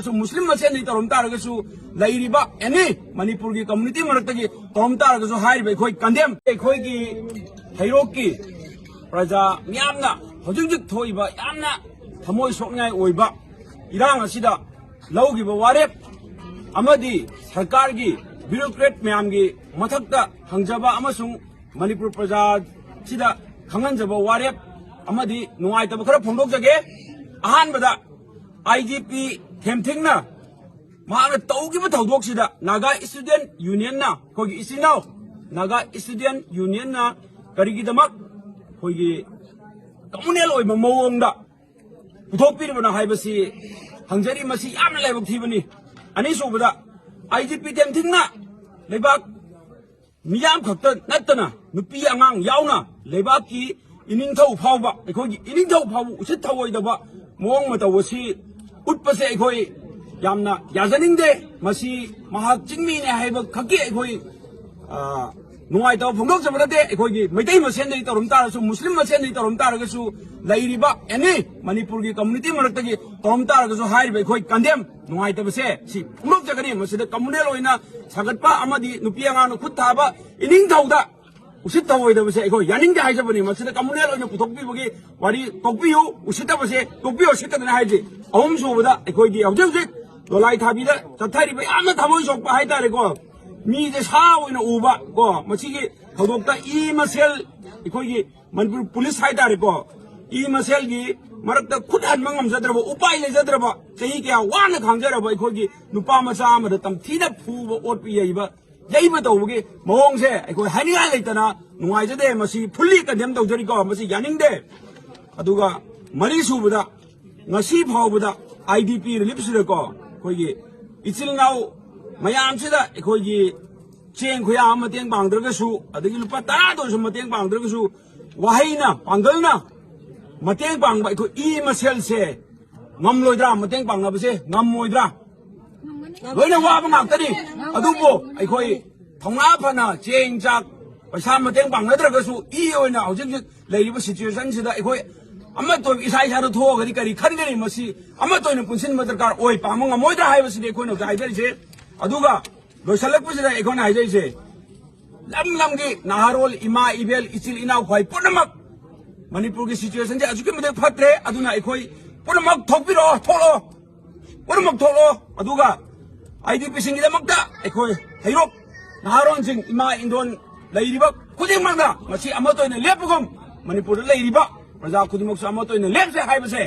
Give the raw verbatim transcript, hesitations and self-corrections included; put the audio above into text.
ꯁꯨ ꯃꯨꯁꯂꯤꯝ ꯃꯁꯦꯟꯗꯒꯤ ꯇꯧꯔꯝ ꯇꯥꯔꯒꯁꯨ, ꯂꯩꯔꯤꯕ ꯑꯦꯅꯤ ꯃꯅꯤꯄꯨꯔꯒꯤ ꯀꯝꯃ꯭ꯌꯨꯅꯤꯇꯤ ꯃꯔꯛꯇꯒꯤ ꯇꯧꯔꯝ ꯇꯥꯔꯒꯁꯨ, ꯍꯥꯏꯔꯤꯕ ꯑꯩꯈꯣꯏ ꯀꯟꯗꯦꯝ꯫ ꯑꯩꯈꯣꯏꯒꯤ ꯍꯩꯔꯣꯛꯀꯤ ꯄ꯭ꯔꯖꯥ ꯃꯤꯌꯥꯝꯅ ꯍꯧꯖꯤꯛ ꯍꯧꯖꯤꯛ ꯊꯣꯛꯏꯕ ꯌꯥꯝꯅ ꯊꯃꯣꯏ ꯁꯣꯛꯅꯤꯡꯉꯥꯏ ꯑꯣꯏꯕ ꯏꯔꯥꯡ ꯑꯁꯤꯗ ꯂꯧꯈꯤꯕ ꯋꯥꯔꯦꯞ ꯑꯃꯗꯤ ꯁꯔꯀꯥꯔꯒꯤ ꯕ꯭ꯌꯨꯔꯣꯀ꯭ꯔꯦꯠ ꯃꯌꯥꯝꯒꯤ ꯃꯊꯛꯇ ꯍꯪꯖꯕ ꯑꯃꯁꯨꯡ ꯃꯅꯤꯄꯨꯔ ꯄ꯭ꯔꯖꯥꯁꯤꯗ ꯈꯪꯍꯟꯖꯕ ꯋꯥꯔꯦꯞ ꯑꯃꯗꯤ ꯅꯨꯡꯉꯥꯏꯇꯕ ꯈꯔ ꯐꯣꯡꯗꯣꯛꯆꯒꯦ꯫ ꯑꯍꯥꯟꯕꯗ, ꯑꯥꯏ ꯖꯤ ꯄꯤ ꯊꯦꯝꯊꯤꯡꯅ ꯃꯍꯥꯛꯅ ꯇꯧꯈꯤꯕ ꯊꯧꯗꯣꯛꯁꯤꯗ ꯅꯥꯒꯥ ꯏꯁꯇꯨꯗꯦꯟ ꯌꯨꯅꯤꯌꯟꯅ, ꯑꯩꯈꯣꯏꯒꯤ ꯏꯆꯤꯟ ꯏꯅꯥꯎ ꯅꯥꯒꯥ ꯏꯁꯇꯨꯗꯦꯟ ꯌꯨꯅꯤꯌꯟꯅ ꯀꯔꯤꯒꯤꯗꯃꯛ ꯑꯩꯈꯣꯏꯒꯤ ꯀꯃꯨꯅꯦꯜ ꯑꯣꯏꯕ ꯃꯑꯣꯡꯗ ꯄꯨꯊꯣꯛꯄꯤꯔꯤꯕꯅꯣ ꯍꯥꯏꯕꯁꯤ ꯍꯪꯖꯔꯤ꯫ ꯃꯁꯤ ꯌꯥꯝꯅ ꯂꯥꯏꯕꯛ ꯊꯤꯕꯅꯤ꯫ ꯑꯅꯤꯁꯨꯕꯗ, ꯑꯥꯏ ꯖꯤ ꯄꯤ ꯊꯦꯝꯊꯤꯡꯅ ꯂꯩꯕꯥꯛ ꯃꯤꯌꯥꯝ ꯈꯛꯇ ꯅꯠꯇꯅ ꯅꯨꯄꯤ ꯑꯉꯥꯡ ꯌꯥꯎꯅ ꯂꯩꯕꯥꯛꯀꯤ ꯏꯅꯤꯡꯊꯧ ꯐꯥꯎꯕ, ꯑꯩꯈꯣꯏꯒꯤ ꯏꯅꯤꯡꯊꯧ ꯐꯥꯎꯕ ꯎꯁꯤꯠ ꯊꯑꯣꯏꯗꯕ ꯃꯑꯣꯡ ꯃꯇꯧ ꯑꯁꯤ ꯎꯠꯄꯁꯦ ꯑꯩꯈꯣꯏ ꯌꯥꯝꯅ ꯌꯥꯖꯅꯤꯡꯗꯦ꯫ ꯃꯁꯤ ꯃꯍꯥꯛ ꯆꯤꯡꯃꯤꯅꯦ ꯍꯥꯏꯕ ꯈꯛꯀꯤ ꯑꯩꯈꯣꯏ, ꯑ, ꯅꯨꯡꯉꯥꯏꯇꯕ ꯐꯣꯡꯗꯣꯛꯆꯕ ꯅꯠꯇꯦ꯫ ꯑꯩꯈꯣꯏꯒꯤ ꯃꯩꯇꯩ ꯃꯁꯦꯟꯗꯒꯤ ꯇꯧꯔꯝ ꯇꯥꯔꯁꯨ, ꯃꯨꯁꯂꯤꯝ ꯃꯁꯦꯟꯗꯒꯤ ꯇꯧꯔꯝ ꯇꯥꯔꯒꯁꯨ, ꯂꯩꯔꯤꯕ ꯑꯦꯅꯤ ꯃꯅꯤꯄꯨꯔꯒꯤ ꯀꯝꯃ꯭ꯌꯨꯅꯤꯇꯤ ꯃꯔꯛꯇꯒꯤ ꯇꯧꯔꯝ ꯇꯥꯔꯒꯁꯨ, ꯍꯥꯏꯔꯤꯕ ꯑꯩꯈꯣꯏ ꯀꯟꯗꯦꯝ ꯅꯨꯡꯉꯥꯏꯇꯕꯁꯦ ꯁꯤ ꯐꯣꯡꯗꯣꯛꯆꯒꯅꯤ꯫ ꯃꯁꯤꯗ ꯀꯝꯃꯨꯅꯦꯜ ꯑꯣꯏꯅ ꯁꯥꯒꯠꯄ ꯑꯃꯗꯤ ꯅꯨꯄꯤ ꯑꯉꯥꯡꯅ ꯈꯨꯠ ꯊꯥꯕ ꯏꯅꯤꯡꯊꯧꯗ ꯎꯁꯤꯠ ꯊꯑꯣꯏꯗꯕꯁꯦ ꯑꯩꯈꯣꯏ ꯌꯥꯅꯤꯡꯗꯦ ꯍꯥꯏꯖꯕꯅꯤ꯫ ꯃꯁꯤꯗ ꯀꯝꯃꯨꯅꯦꯜ ꯑꯣꯏꯅ ꯄꯨꯊꯣꯛꯄꯤꯕꯒꯤ ꯋꯥꯔꯤ ꯇꯣꯛꯄꯤꯌꯨ꯫ ꯎꯁꯤꯠꯇꯕꯁꯦ ꯇꯣꯛꯄꯤꯌꯨ, ꯎꯁꯤꯠꯇꯗꯅ ꯍꯥꯏꯁꯦ꯫ ꯑꯍꯨꯝꯁꯨꯕꯗ, ꯑꯩꯈꯣꯏꯒꯤ ꯍꯧꯖꯤꯛ ꯍꯧꯖꯤꯛ ꯗꯣꯂꯥꯏ ꯊꯥꯕꯤꯗ ꯆꯠꯊꯔꯤꯕ ꯌꯥꯝꯅ ꯊꯃꯣꯏ ꯁꯣꯛꯄ ꯍꯥꯏꯇꯥꯔꯦꯀꯣ, ꯃꯤꯁꯦ ꯁꯥ ꯑꯣꯏꯅ ꯎꯕ ꯀꯣ, ꯃꯁꯤꯒꯤ ꯊꯧꯗꯣꯛꯇ ꯏ ꯃꯁꯦꯜ, ꯑꯩꯈꯣꯏꯒꯤ ꯃꯅꯤꯄꯨꯔ ꯄꯨꯂꯤꯁ ꯍꯥꯏꯇꯥꯔꯦꯀꯣ, ꯏ ꯃꯁꯦꯜꯒꯤ ꯃꯔꯛꯇ ꯈꯨꯠ ꯍꯟꯕ ꯉꯝꯖꯗ꯭ꯔꯕ, ꯎꯄꯥꯏ ꯂꯩꯖꯗ꯭ꯔꯕ, ꯆꯍꯤ ꯀꯌꯥ ꯋꯥꯅ ꯈꯥꯡꯖꯔꯕ ꯑꯩꯈꯣꯏꯒꯤ ꯅꯨꯄꯥ ꯃꯆꯥ ꯑꯃꯗ ꯇꯝꯊꯤꯅ ꯐꯨꯕ, ꯑꯣꯠꯄ, ꯌꯩꯕ, ꯌꯩꯕ ꯇꯧꯕꯒꯤ ꯃꯑꯣꯡꯁꯦ ꯑꯩꯈꯣꯏ ꯍꯥꯏꯅꯤꯡꯉꯥꯏ ꯂꯩꯇꯅ ꯅꯨꯡꯉꯥꯏꯖꯗꯦ꯫ ꯃꯁꯤ ꯐꯨꯜꯂꯤ ꯀꯟꯗꯦꯝ ꯇꯧꯖꯔꯤꯀꯣ, ꯃꯁꯤ ꯌꯥꯅꯤꯡꯗꯦ꯫ ꯑꯗꯨꯒ ꯃꯔꯤꯁꯨꯕꯗ, ꯉꯁꯤ ꯐꯥꯎꯕꯗ ꯑꯥꯏ ꯗꯤ ꯄꯤ ꯔꯤꯂꯤꯞꯁꯤꯗꯀꯣ, ꯑꯩꯈꯣꯏꯒꯤ ꯏꯆꯤꯜ ꯏꯅꯥꯎ ꯃꯌꯥꯝꯁꯤꯗ ꯑꯩꯈꯣꯏꯒꯤ ꯆꯦꯡ ꯈꯨꯌꯥ ꯑꯃ ꯃꯇꯦꯡ ꯄꯥꯡꯗ꯭ꯔꯒꯁꯨ, ꯑꯗꯒꯤ ꯂꯨꯄꯥ ꯇꯔꯥꯗ ꯑꯣꯏꯔꯁꯨ ꯃꯇꯦꯡ ꯄꯥꯡꯗ꯭ꯔꯒꯁꯨ, ꯋꯥꯍꯩꯅ, ꯄꯥꯡꯒꯜꯅ ꯃꯇꯦꯡ ꯄꯥꯡꯕ ꯑꯩꯈꯣꯏ ꯏ ꯃꯁꯦꯜꯁꯦ ꯉꯝꯂꯣꯏꯗ꯭ꯔꯥ? ꯃꯇꯦꯡ ꯄꯥꯡꯅꯕꯁꯦ ꯉꯝꯃꯣꯏꯗ꯭ꯔꯥ? ꯂꯣꯏꯅ ꯋꯥꯕ ꯉꯥꯛꯇꯅꯤ꯫ ꯑꯗꯨꯕꯨ ꯑꯩꯈꯣꯏ ꯊꯧꯅꯥ ꯐꯅ ꯆꯦꯡ ꯆꯥꯛ ꯄꯩꯁꯥ ꯃꯇꯦꯡ ꯄꯥꯡꯅꯗ꯭ꯔꯒꯁꯨ, ꯏ ꯑꯣꯏꯅ ꯍꯧꯖꯤꯛ ꯍꯧꯖꯤꯛ ꯂꯩꯔꯤꯕ ꯁꯤꯆꯨꯋꯦꯁꯟꯁꯤꯗ ꯑꯩꯈꯣꯏ ꯑꯃꯠꯇ ꯑꯣꯏꯕ ꯏꯁꯥ ꯏꯁꯥꯗ ꯊꯣꯛꯑꯒꯗꯤ ꯀꯔꯤ ꯈꯟꯒꯅꯤ? ꯃꯁꯤ ꯑꯃꯠꯇ ꯑꯣꯏꯅ ꯄꯨꯟꯁꯤꯟꯕ ꯗꯔꯀꯥꯔ ꯑꯣꯏ, ꯄꯥꯝꯕ ꯉꯝꯃꯣꯏꯗ꯭ꯔꯥ ꯍꯥꯏꯕꯁꯤꯅꯤ ꯑꯩꯈꯣꯏꯅ ꯍꯧꯖꯤꯛ ꯍꯥꯏꯖꯔꯤꯁꯦ꯫ ꯑꯗꯨꯒ ꯂꯣꯏꯁꯤꯜꯂꯛꯄꯁꯤꯗ ꯑꯩꯈꯣꯏꯅ ꯍꯥꯏꯖꯔꯤꯁꯦ, ꯂꯝ ꯂꯝꯒꯤ ꯅꯍꯥꯔꯣꯜ, ꯏꯃꯥ ꯏꯕꯦꯜ, ꯏꯆꯤꯜ ꯏꯅꯥꯎ ꯈ꯭ꯋꯥꯏ ꯄꯨꯝꯅꯃꯛ, ꯃꯅꯤꯄꯨꯔꯒꯤ ꯁꯤꯆꯨꯋꯦꯁꯟꯁꯦ ꯑꯁꯨꯛꯀꯤ ꯃꯇꯤꯛ ꯐꯠꯇ꯭ꯔꯦ꯫ ꯑꯗꯨꯅ ꯑꯩꯈꯣꯏ ꯄꯨꯝꯅꯃꯛ ꯊꯣꯛꯄꯤꯔꯛꯑꯣ, ꯊꯣꯛꯂꯛꯑꯣ, ꯄꯨꯝꯅꯃꯛ ꯊꯣꯛꯂꯛꯑꯣ꯫ ꯑꯗꯨꯒ ꯑꯥꯏ ꯗꯤ ꯄꯤꯁꯤꯡꯒꯤꯗꯃꯛꯇ ꯑꯩꯈꯣꯏ ꯍꯩꯔꯣꯛ ꯅꯍꯥꯔꯣꯟꯁꯤꯡ, ꯏꯃꯥ ꯏꯟꯗꯣꯟ ꯂꯩꯔꯤꯕ ꯈꯨꯗꯤꯡꯃꯛꯅ ꯉꯁꯤ ꯑꯃꯠꯇ ꯑꯣꯏꯅ ꯂꯦꯞꯄꯒꯨꯝ, ꯃꯅꯤꯄꯨꯔꯗ ꯂꯩꯔꯤꯕ ꯄ꯭ꯔꯖꯥ ꯈꯨꯗꯤꯡꯃꯛꯁꯨ ꯑꯃꯠꯇ ꯑꯣꯏꯅ ꯂꯦꯞꯁꯦ ꯍꯥꯏꯕꯁꯦ